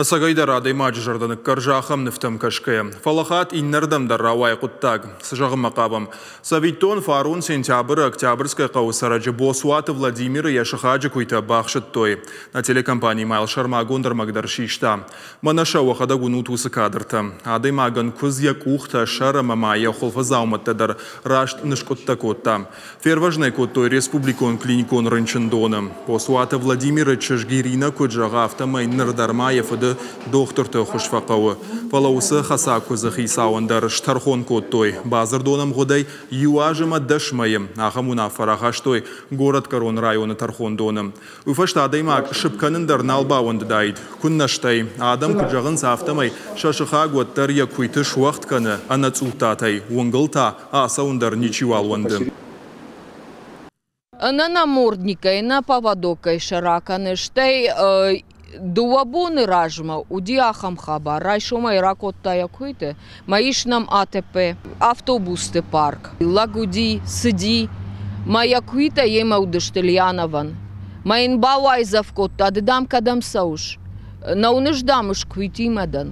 Ӕцӕгӕйдӕр адӕймаджы зӕрдӕ ныккӕрзы ахӕм нывтӕм кӕсгӕйӕ. Фӕлӕ хатт иннӕрдӕм дӕр рауайы хъуыддаг. Цы зӕгъынмӕ хъавӕм? Цӕвиттон, фарон сентябры Октябрьскӕй хъӕуы цӕрӕджы Боцуаты Владимиры йӕ сыхаджы куыйтӕ бахсыдтой. Нӕ телекомпани ма йыл сӕрмагонд ӕрмӕг дӕр систа. Мӕнӕ сӕ уӕхӕдӕг уынут уыцы кадртӕ. Адӕймагӕн куыдз йӕ къухтӕ, сӕр ӕмӕ ма йӕ хуылфы дзаумӕттӕ дӕр раст ныскъуыдтӕ кодта. Фервӕзын ӕй кодтой республикон клиникон рынчындоны. Боцуаты Владимиры чызг Иринӕ куыд зӕгъы, афтӕмӕй ныр дӕр ма йӕ фыды дохтырты ӕххуыс фӕхъӕуы. Фӕлӕ уыцы хӕцаг куыдзы хицауӕн дӕр стӕрхон кодтой бадзырдон ӕмгъуыдӕй иу аз ӕмӕ 10 мӕйы. Ахӕм уынаффӕ рахастой горӕтгӕрон районы тӕрхондоны. Уый фӕстӕ адӕймаг сыпп кӕнын дӕр нал бауӕндыдаид. Куыннӕ стӕй, адӕм куыд зӕгъынц, афтӕмӕй сӕ сыхаг уӕддӕр йӕ куыйты суӕгъд кӕны ӕнӕцъуттатӕй, уынгыл та ацӕуын дӕр ничиуал уӕнды. Ӕнӕ намордникӕй, ӕнӕ поводокӕй сӕ ракӕны, стӕй дыууӕ боны размӕ уыди ахӕм хабар. Райсомӕй ракодта йӕ куыйты, мӕ ис нӕм АТП, автобусты парк. Лӕг уыди, цыди, мӕ йӕ куыйтӕ йемӕ уыдысты Льяновӕн. Мӕ йын бауайдзӕф кодта, ды, дам, кӕдӕм цӕуыс? Нӕ уыныс, дам, ӕз куыйтимӕ дӕн.